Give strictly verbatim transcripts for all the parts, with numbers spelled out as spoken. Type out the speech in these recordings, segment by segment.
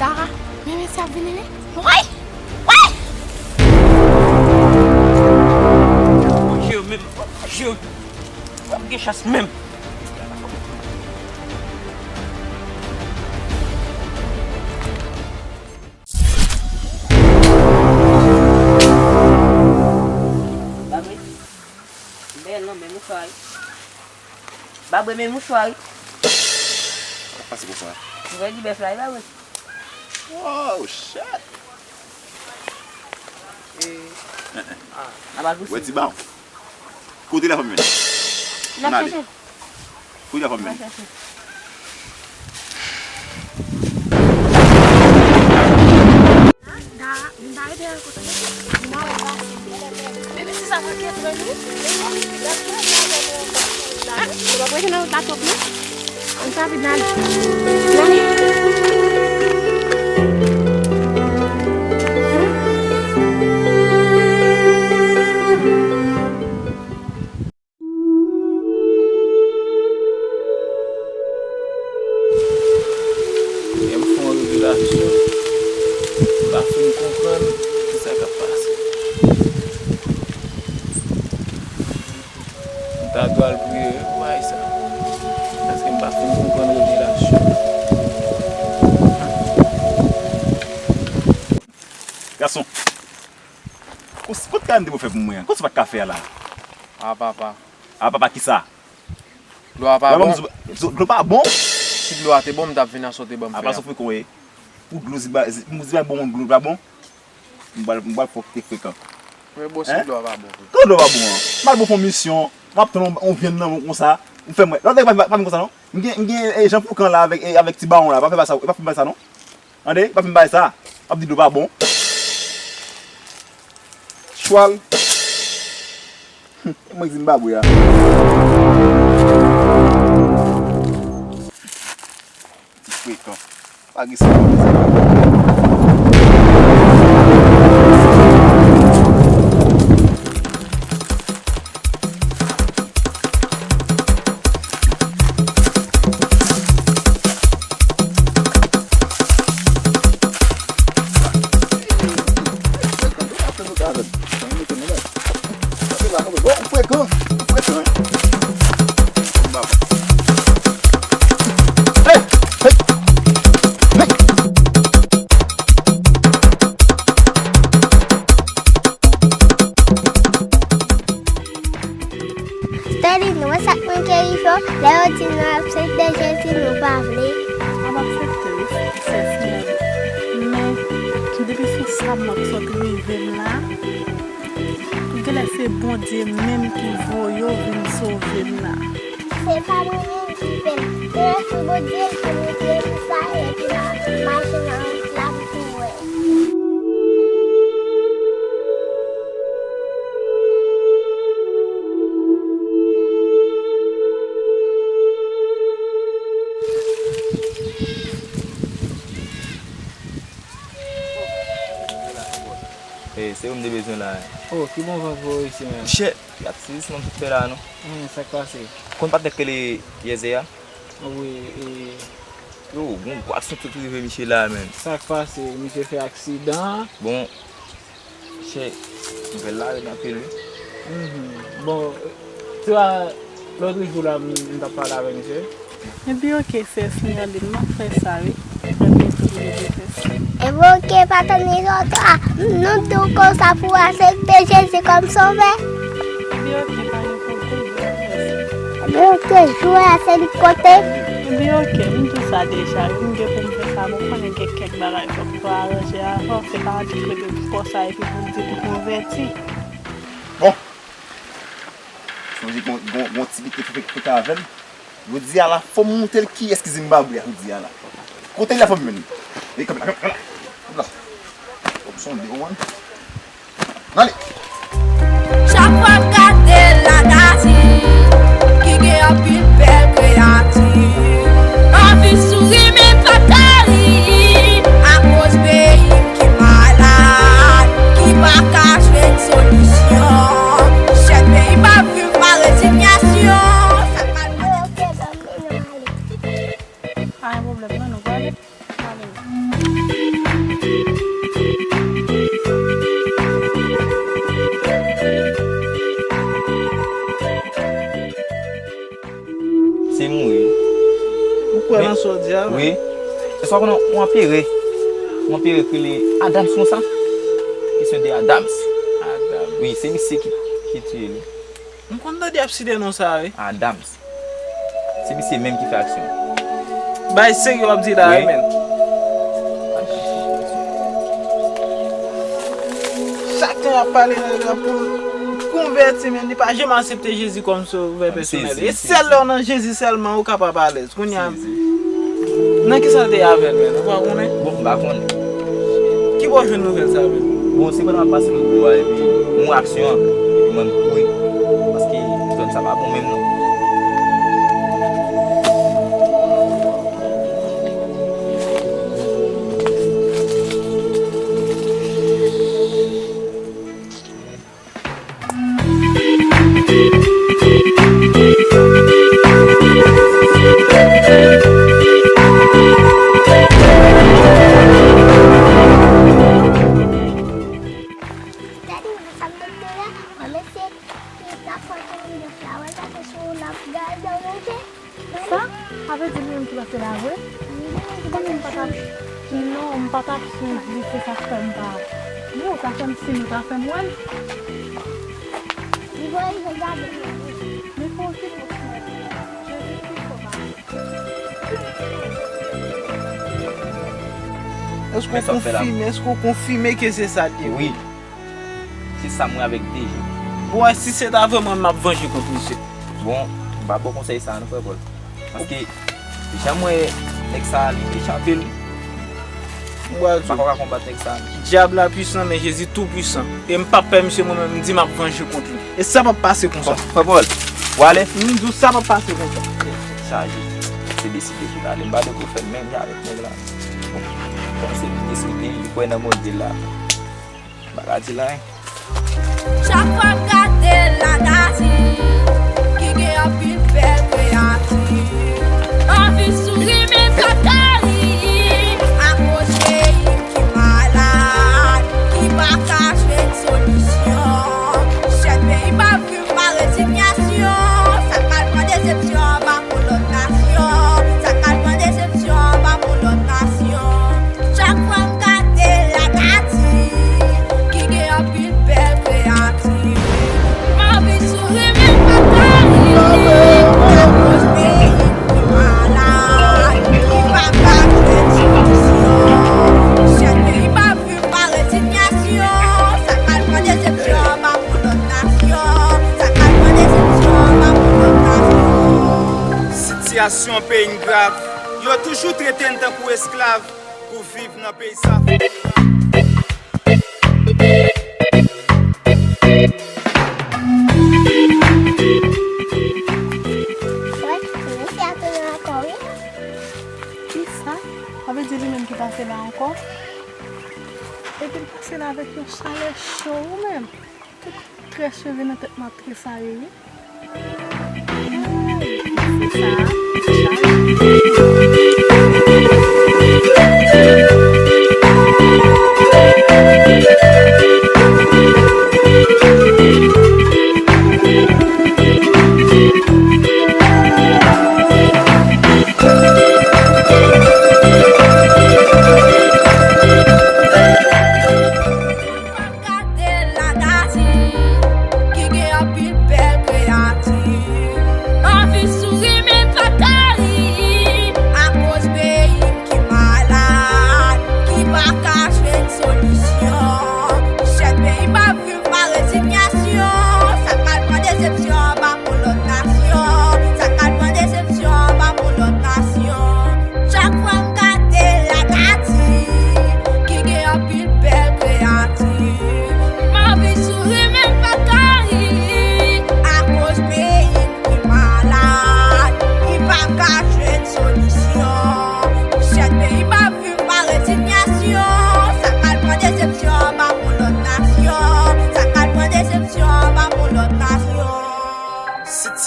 Dara, men mesye ap vini wi. Woy! Woy! Jere menm, jere. W ap gen chans menm. Babwe, bèl non, men mouchwa wi. Babwe, men mouchwa wi. Sa k pase konsa? Nouvèl di bèf la wi, Babwe. Oh, shit. Eh. Ah, n ap al pouse. Wè ti bawon. Kote la fanm menm? N ap chèche. Kote la fanm menm? N ap chèche. Da, m pa rete nan kote. Men, men si sa pa kèt la, non? Ou pa prete nan wout la twòp, non? Ann sa vin ale. N ale. Lè m fè yon revelasyon, m pa fin konprann kisa k ap pase. M ta dwe al priye wi pou bagay sa. Paske m pa fin konprann revelasyon. Gason, kot, kot karant de pou fè pou mwen an? Kot sa pa t ka fè a la? A papa. A papa kisa? Dlo a pa bon. Dlo pa bon? Si dlo a te bon, m t ap vin aswè w te ban m frè. Apa sa w frekan ye? Pou dlo, si ba, si, si ba bon, dlo pa bon? M pral, m pral fè w te frekan. Men bon, si dlo a pa bon vre. Kòman dlo pa bon an? M al bon fè yon misyon, m ap tann yon, yon vyann nan men w konsa, ou fè m wè. Lòt nèg pa, pa vin konsa non. M gen, m gen, eh, Jan Foukan la avèk, eh, avèk ti bawon la, pa fè bagay sa, pa fè bagay sa non. Tande, pa fin bay sa. W ap di dlo pa bon. Chwal. Mwen di m pa bwè a. Ti frekan. Pa gen sa. Tèli, nou wè sa k manke rive w, lè yo di nou aksepte Jezi, nou pa vle. M ap aksepte wi, sè Senyè. Men, depi se sa m ap sot rive m la, genlè se Bondye menm ki voye w vin sove m la. Se pa mwen menm ki fè l. Genlè se Bondye ki montre m sa, epi m ap mache nan wout la pou m wè. Ey, se ou m te bezwen la. Oh, ki bon van k voye w isi menm? Chè, y ap sezi nan tout fè la non. Hmm, sa k pase? Konn patnè k rele Yèzè a? Wi, e. Yo, gon gwo aksyon sot rive misye la, menn. Sa k pase? Misye fè aksidan? Bon, chè, nouvèl la rèd anpil, wi. Bon, se pa lòt jou la m, m t ap pale avèk misye. Ebyen, oke, sè Smirline, m ap fè sa, wi. Ebyen, oke, sè Smirline. Ebyen, oke, pa tann lòt a. Nou di w konsa pou w aksepte Jezi kòm sovè. Ebyen, oke, pa gen pwoblèm, m ap fè sa. Ebyen, oke, jou a se li konte. Ebyen, oke, m di w sa deja, wi, m gen pou m fè sa, men w konnen gen kèk bagay fòk nou aranje avan, se pa annik rete konsa epi pou m di m konvèti. Bon. Sonje gon, gon, gon ti biten fè fè avè l. Jodi a la, fò m montre l kiyès ki Zimbabwe a jodi a la. Kote l la fò m jwenn li. E kanpe la, kanpe la. Kanpe la. Opsyon de, w konprann? N ale. Chak fwa m gade Ladati, ki gen anpil bèl kreyati, anvi souri men m pa ka ri, akoz peyi m ki malad, ki pa ka jwenn solisyon. Chèf peyi m ap viv pa rezinyasyon. Sa k pral mande. Pa gen pwoblèm, non, nou prale. Prale. Se mouri. Ou kwè nan sa w di a? Wi. Se sa w konnen, yon anperè. Yon anperè ki rele Adams konsa. Kesyon de Adams. Adams. Wi, se misye ki, ki tiye li. M konn tande y ap site non sa a, wi. Adams. Se misye menm ki fè aksyon. Bay serye w ap di la, wi, men. Chak tan y ap pale nèg la pou l konvèti, men li pa janm aksepte Jezi kòm sovè pèsonèl. E sèl lè w nan Jezi sèlman ou kapab alèz. Kounye a, nan ki sa l te ye avè l menm? Ou pa konnen? Bon, m pa konnen. Ki bò w jwenn nouvèl sa a menm? Bon, se pandan m ap pase lòt bò a, epi m wè aksyon an, epi mwen m kouri. Paske zòn sa pa bon menm non. Gade sa m ap fè la, mwen mesye ki t ap fè kòm de flawa sa te sou l ap gade rete. Sa? Sa vle di li menm ki pase la vre? Wi, li menm ki pase. Konnen m pa t ap, non, m pa t ap swiv li, se sa k fè m pa. Bon, sa fè m siy, ou ta fè m wè l. Li voye gade. Men fò okipe w, Jezi pi fò pase. Èske w konfime, èske w konfime ke se sa l ye? Wi. Se sa m wè avèk de je. Bon, si se ta vrèman m ap vanje kont misye. Bon, m pa ba w konsèy sa a non, frè Pòl. Paske jan m wè nèg sa a, li mechan anpil. M pral di w. M pa kwè w ka konbat nèg sa a non. Dyab la pwisan, men Jezi tou pwisan. E m p ap pè misye, mwen menm, m di m ap vanje kont li. E sa p ap pase konsa. Frè Pòl, ou ale? M di w sa p ap pase konsa. Chaje. Se deside pou l ale. M pa dwe pou fè menm jan avèk nèg la. Bon, kòm se li deside, li kwè nan Bondye la. M pa ka di l anyen. Chak fwa m gade Ladati, ki gen anpil bèl kreyati, anvi souri men m pa ka ri, akoz peyi m ki malad, ki pa ka jwenn solisyon. Chèf peyi m ap viv pa rezinyasyon, sa k pral pran desepsyon anba pou lòt nasyon, sa k pral pran desepsyon anba pou lòt nasyon. Chak fwa m gade lanati, ki gen anpil bèl kreyati, m anvi souri men m pa ka ri. Akoz peyi m ki malad, ki pa ka jwenn solisyon. Chèf peyi m ap viv pa rezinyasyon. Sa k pral pran desepsyon anba pou lòt nasyon. Sa k pral pran desepsyon anba pou lòt nasyon. Sitiyasyon peyi n grav. Yo toujou trete n tankou esklav. Pou viv nan peyi sa. Wè, mesye a tounen ankò, wi. Kisa? Sa vle di li menm ki pase la ankò? Epi l pase la avèk yon chalè cho, ou menm. Tout krè cheve nan tèt mwen ap tresaye, wi.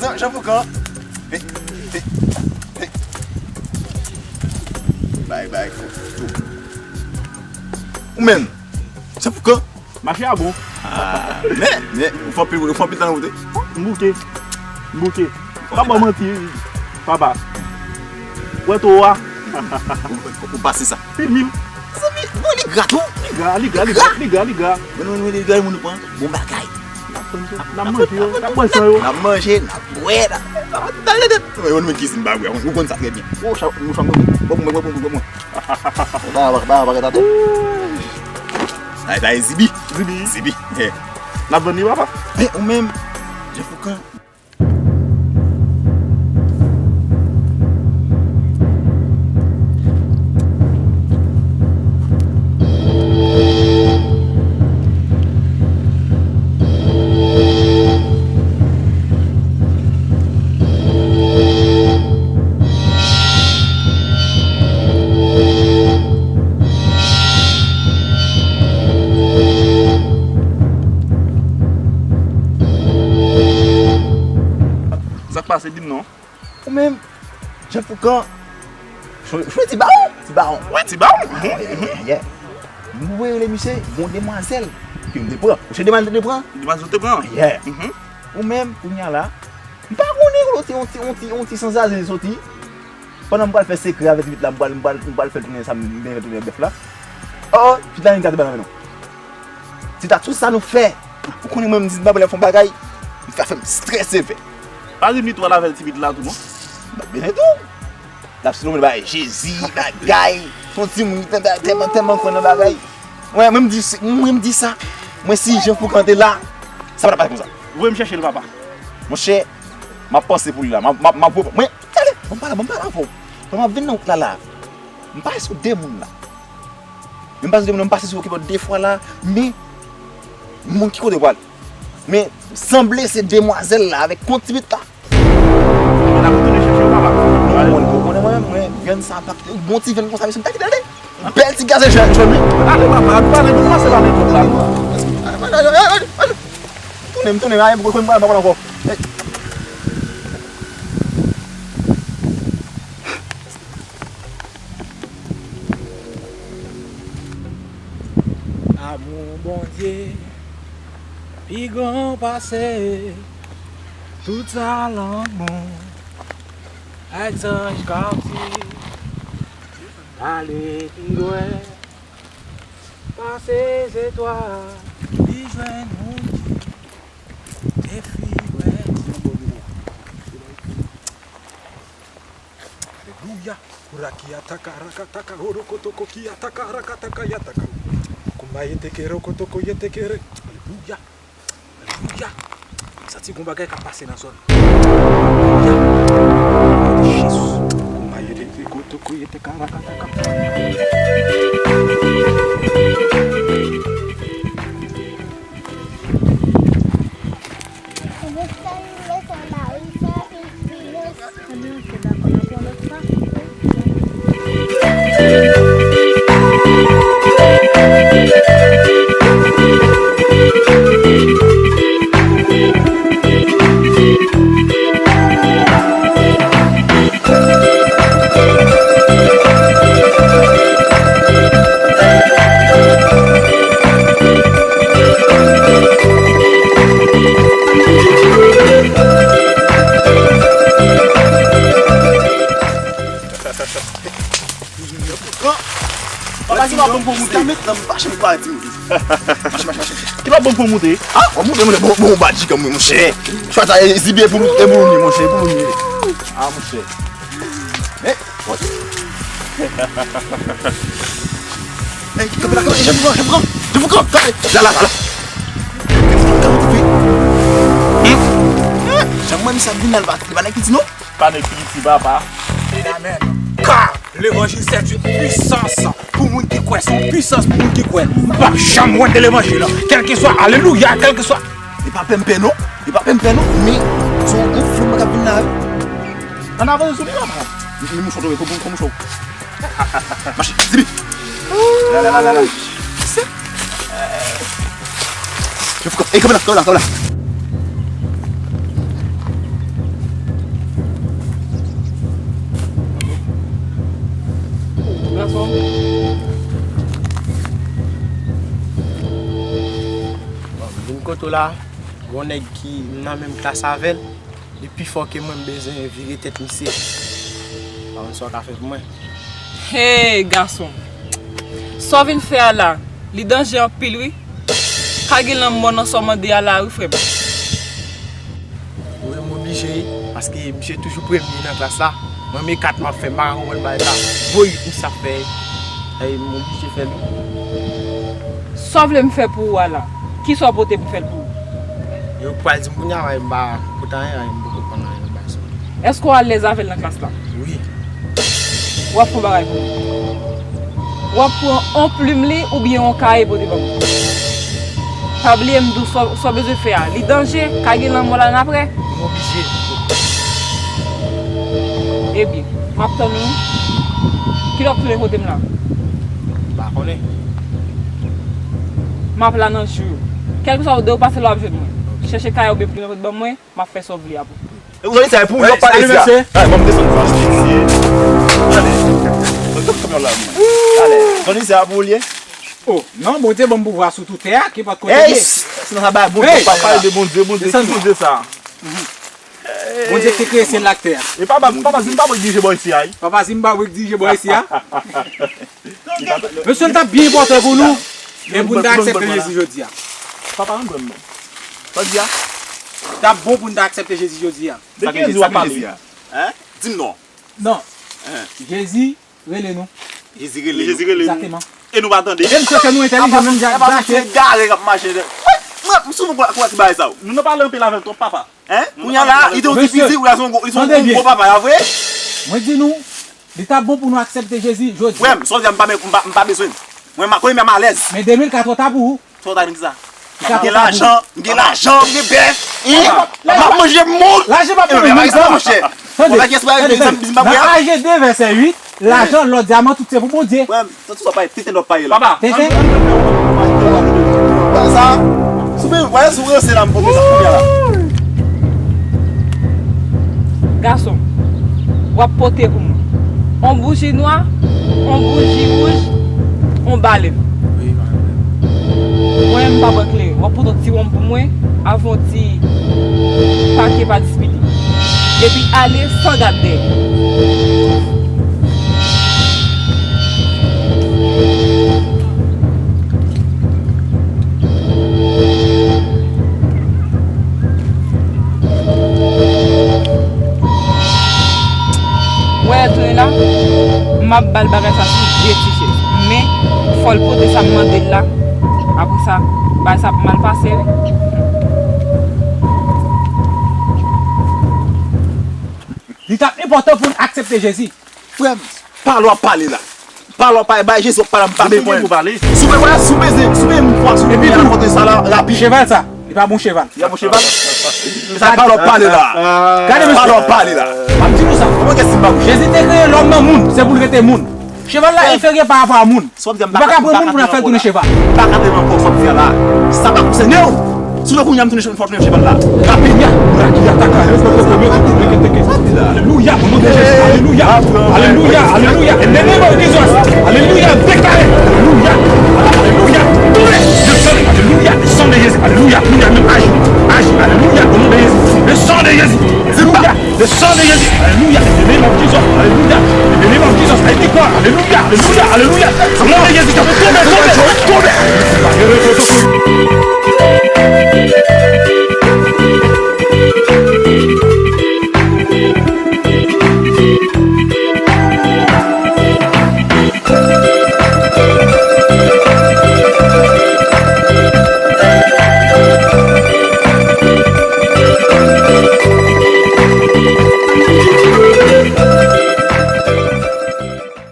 Jan, Jan Foukan. Vin, vin, vin. Bay, bay, fò, fò. Ou menm, Jan Foukan. Mache a bon. Ah, men, men, ou fè anpil, ou fè anpil tan nan wout wi. M bouke. M bouke. Pa ba w manti, papa. Wè towo a. Ou, ou pase sa. Pi mil. Mezanmi, bon, li gra tou. Li gra, li gra, li gra, li gra, li gra. Men nou, nou, li gra, moun pran bon bagay. N ap manje yo, n ap bwè san yo. N ap manje, n ap bwè, n ap, n ap, n ap, n ap, men ki si m pa bwè, ou konn sa trè byen. Ou chan, ou chan, bon, bon, bon, bon, bon. Ba, ba, ba, ba, ba, ba. Ay, ba, zibi. Zibi. Zibi. Eh. N ap vann li, papa? Eh, ou menm, Jan Foukan. Sa k pase, di m non. Ou menm, Jan Foukan, jwe Ti Bawon, Ti Bawon. Wi, Ti Bawon. Yeah, yeah. Nou voye rele misye, gon demwazèl ke m te pran. Ou se demwazèl te pran? Demwazèl te pran. Yeah. Mhm. Ou menm, kounye a la, m pa konnen kote yon ti, yon ti, yon ti sanzaze soti. Pandan m pral fè sekrè avèk pitit la, m pral, m pral, m pral fè l tounen sa m, m vin fè tounen bèf la. Oh, pitit la vin gate bal nan men nou. Se ta tout sa nou fè. Ou konnen mwen, m di m pa vle fè yon bagay, li ka fè m strese vè. Pa di m li twò lavèl ti pitit la tou non. M ap beni tou. L ap sinon bay Jezi, bagay. Son timoun ki tèlman, tèlman kwè nan bagay. Mwen, mwen m di, mwen m di sa. Mwen si Jan Foukan te la, sa pa t ap pase konsa. Voye m chèche l, papa. Monchè, m ap panse pou li la. M ap, m ap, m ap, mwen, tande, ban m pale, ban m pale avè w. Pandan m ap vin nan wout la la, m pase sou de moun la. Men m pase de moun, m pase sou yo ki bò de fwa la, men moun ki kote w prale. Men sanble se demwazèl la avèk kont ti pitit la. Men n ap tounen chèche yo, papa. Mwen, mwen, mwen, mwen, vyann sa pa kite. Bon ti vyann konsa, mesye, m ta kite l, tande. Bèl ti gazè jòn, jòn, wi. Ale, papa, nou pale, nou pase pale tout la, non. Tounen, tounen, ale, pou kwen m pral, m pa pral ankò. Hey. Amou Bondye pi gran pase tout sa lang moun ak zanj kapti ale pi lwen pase zetwal li jwenn moun ki te fi wè. Alelouya. Urakia taka rakataka orokotoko kia taka rakataka yataka. Kuma yeteke rokotoko yetekere. Alelouya. Alelouya. Santi gon bagay k ap pase nan zòn. Alelouya. Jezi. Kuma yeteke kotoko yeteka rakataka. Papa, se pa bon pou moute. Mache, mache, mache. Se pa bon pou moute. Ah, w ap moute, moute, bon, bon, badji kanmenm, monchè. Chwa sa, e, zibi e pou nou, e pou nou, monchè, e pou nou. Ah, monchè. Eh, what? Hey, kanpe la, kanpe, Jan Foukan, Jan Foukan, Jan Foukan, kanpe. La, la, la, la. Jan Foukan, sa vin la, li pa, li pa nèg piti, non? Pa nèg piti, papa. Amen. Car l'évangile, c'est une puissance. pou moun ki kwè, se yon pwisans pou moun ki kwè. M p ap janm wè de levanjil. Kèlkeswa, alelouya, kèlkeswa. E pa pè m pè non, e pa pè m pè non, men se yon gwo flim k ap vin la wi. Ann avanse sou li la, papa. Men mouchwa tonbe, pran mouchwa w. Mache, zibi. La, la, la, la, la. Ey, kanpe la, kanpe la, kanpe la. Gason. Bon, m vin kote w la, gon nèg ki nan menm klas avè l. Li pi fò ke mwen, m bezwen vire tèt misye. Pa konn sa w ka fè pou mwen. Hey, gason. Sa w vin fè a la, li danje anpil, wi. Ka gen lanmò nan sa w mande a la, wi, frè m. Wi, m oblije, paske misye toujou premye nan klas la. Mwen, men kat m ap fè, m pa ka konprann bagay la. Voye misye ap fè. Ay, m oblije fè l, wi. Sa w vle m fè pou ou a la? Kisa w pote m fè l pou ou? Yo pral di m kounye a, m pa pot anyen, m poko konn anyen nan bagay sa. Èske w alèz avè l nan klas la? Wi. W ap fè yon bagay pou mwen. W ap pran yon plim li oubyen yon kaye pote ban mwen. Pa bliye m di w sa w, sa w bezwen fè a. Li danje, ka gen lanmò ladann aprè. M oblije. Ebyen, m ap tann ou. Kilè w ap tounen kote m la? M pa konnen. M ap la nan jou. Kèlkeswa kote w pase la, w ap jwenn mwen. Chèche kaye oubyen plim nan pote ban mwen, m ap fè sa w vle a pou ou. E ou zòni sa e pou ou, yo pale sa. Ay, ban m desann sa. Ale. Ale. Zòni sa pou ou l ye? Oh, non, Bondye ban m pouvwa sou tout tè a, kenpòt kote l ye. Sinon sa bay Bondye pale la. Pale de Bondye, Bondye, ki Bondye sa? Bondye ki te kreye syèl la ak tè a. E papa, papa Zimbabwe k dirije bò isi a, wi. Papa Zimbabwe k dirije bò isi a. Mesye, l t ap byen enpòtan pou nou, men pou n ta aksepte Jezi jodi a. Papa, ann pran m non. Sa w di a? T ap bon pou n ta aksepte Jezi jodi a. De ki Jezi w ap pale? Hein? Di m non. Non. Jezi rele nou. Jezi rele nou. Jezi rele nou. Egzakteman. E nou pa tande. E m kwè ke nou entèlijan menm jan ak Zake. Papa, se egare k ap mache. Mwen, m souvan kwè ti bagay sa yo. Nou nan pale anpil avè l twòp, papa. Hein? Kounye a la, li te yon ti piti, ou la se yon gwo, li se yon gwo papa, a vre? Mwen di nou, li t ap bon pou nou aksepte Jezi jodi a. Frè m, sa w di a, m pa, m pa, m pa bezwen. Mwen, m konnen m alèz. Men de mil ka twò ta pou ou. Twò ta vin sa. M gen lajan, m gen lajan, m gen bèf. M ap manje moun. Lajan pa pwoblèm, monchè. Tande, tande, tande. Nan Aje de vèsè uit, lajan, lò, dyaman, tout se pou Bondye. Frè m, sa tout sa pa tenten lòt pa ye la. Papa. Tenten. Sa, sou men, wè, sou ranse la, m pote sa kounye a la. Gason, w ap pote pou mwen. On bouji nwa, on bouji wouj, on balèn. Mwen menm m pa bwè kleren. W ap pote yon ti wonm pou mwen, avè yon ti pake pa dispite. Epi ale san gad dèyè. Wè, tounen la, m ap ba l bagay sa sou de ti chèz. Men, fò l pote sa m mande l la. Apre sa, bagay sa ap mal pase, wi. Li t ap enpòtan pou n aksepte Jezi. Frè m, pale w ap pale la. Pale w ap pale, bay Jezi w ap pale, m pa bezwen. Sou bezwen, sou bezwen, sou bezwen m fwa, sou bezwen rakonte sa la, rapid. Cheval sa, li pa bon cheval. Li pa bon cheval? Se sa pale w ap pale la. Gade mesye. Pale w ap pale la. M ap di nou sa. Kòman kè Zimbabwe? Jezi te kreye lòm nan moun, se pou l rete moun. Cheval la enferyè pa rapò a moun. Ou pa ka pran moun pou n ap fè l tounen cheval. M pa ka tande ankò sa w ap di a la. Sa pa konsène w. Si w vle kounye a m tounen cheval, fò w tounen cheval la. Rapid. Alelouya, o non de Jezi, alelouya, alelouya, alelouya, in the name of Jesus, alelouya, deklare, alelouya.